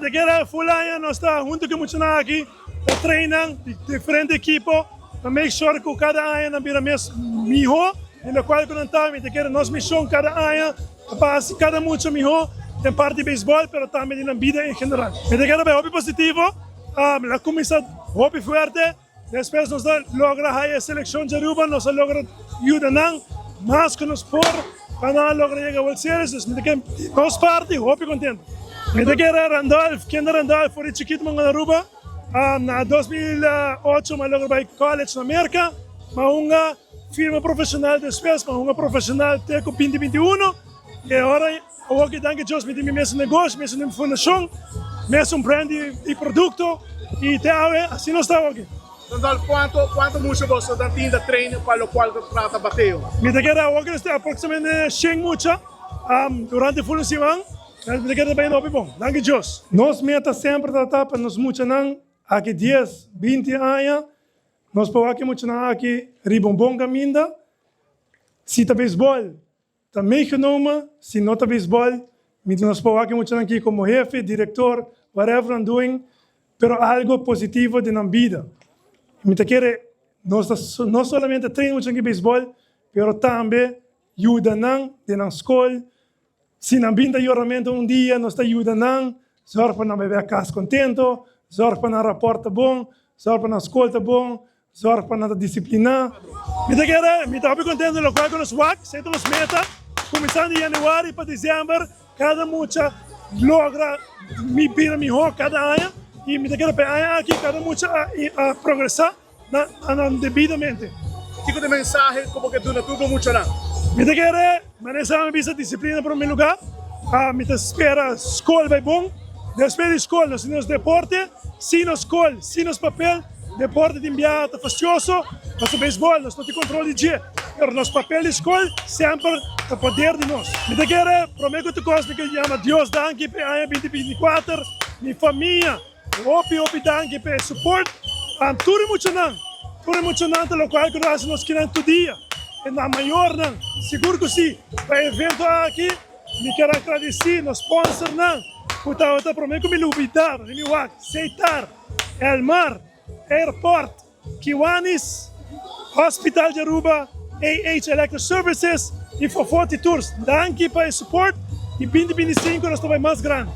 ta kere full aña nos ta hunto ku e muchanan aki ta train nan di diferente ekipo pa make sure ku kada aña nan bira mes miho di lokual ku nan ta. Mi ta kere nos mishon kada aña ta pa hasi kada mucha miho den parti di beisbòl pero tambe di nan bida en general. Mi ta kere bai hopi positivo, la kuminsá hopi fuerte. Despues nos a logra haya e seleccion di Aruba, nos a logra yuda nan mas cu nos por pa nan a logra yega World Series, dus mi ta kere di nos parti hopi contento. Mi ta kere Randolph, kende Randolph for di chikito mi a na Aruba, na 2008 mi a logra bay college na Merca, mi a hunga firma profesional despues, mi a hunga profesional te cu binti 21 y ora Awor ki danki Dios mi tin mi mesun negoshi, mesun fundacion, mesun brand di producto y te awe asina nos ta awor aki. Randolph, cuanto cuanto mucha boso ta tin ta train pa locual ta trata bateo? Mi ta kere awor ki nos tin aproximadamente shen mucha durante ful un siman, mi ta kere ta bayendo hopi bon, danki Dios. Nos meta semper ta ta pa nos muchanan aki dies, binti aña, nos por wak e muchanan aki riba un bon caminda, si ta beisbol, Ta meegenomen, si no ta beisbol, mi ta nos por wak e muchanan aki como hefe, director, whatever nan doing, pero algo positivo den nan bida. Mi ta kere nos ta no solamente train muchanan aki beisbol, pero tambe yuda nan den nan skol. Si nan bin ta yoramento un dia, nos ta yuda nan, zorg pa nan bai bek kas contento, zorg pa nan raport ta bon, zorg pa nan skol ta bon, Zorg pa nan ta disipliná. Mi ta kere, mi ta hopi kontentu lokual ku nos wak, esei ta nos meta, kuminsando di yanüari pa desèmber, kada mucha logra mi bira mihó kada aña i mi ta kere pa e aña aki kada mucha a progresá na nan debidamente. Kiko ta e mensahe ku bo ke duna tur bo muchanan? Mi ta kere, manera esei mi bisa disiplina na promé lugá, mi ta spera skol bai bon, despues di skol nos tin nos deporte, sin nos skol, sin nos papel, Deporte tin biaha ta fastioso, pasobra beisbol nos no tin control di dje, pero nos papel di scol semper ta poder di nos. Mi ta kere prome cu tur cos mi ke yama Dios danki pa e aña 2024, mi famia hopi hopi danki pa e support, tur e muchanan, tur e muchanan ta locual cu ta haci nos kinan tur dia, e nan mayornan, sigur cu si, pa e evento aki mi kier agradeci nos sponsornan cu tabata prome cu mi lubida, mi wak, Seitar. Elmar, Airport, Kiwanis, Hospital di Aruba, AH Electric Services y Fofoti Tours. Danki pa e support y 2025 nos ta bay mas grandi.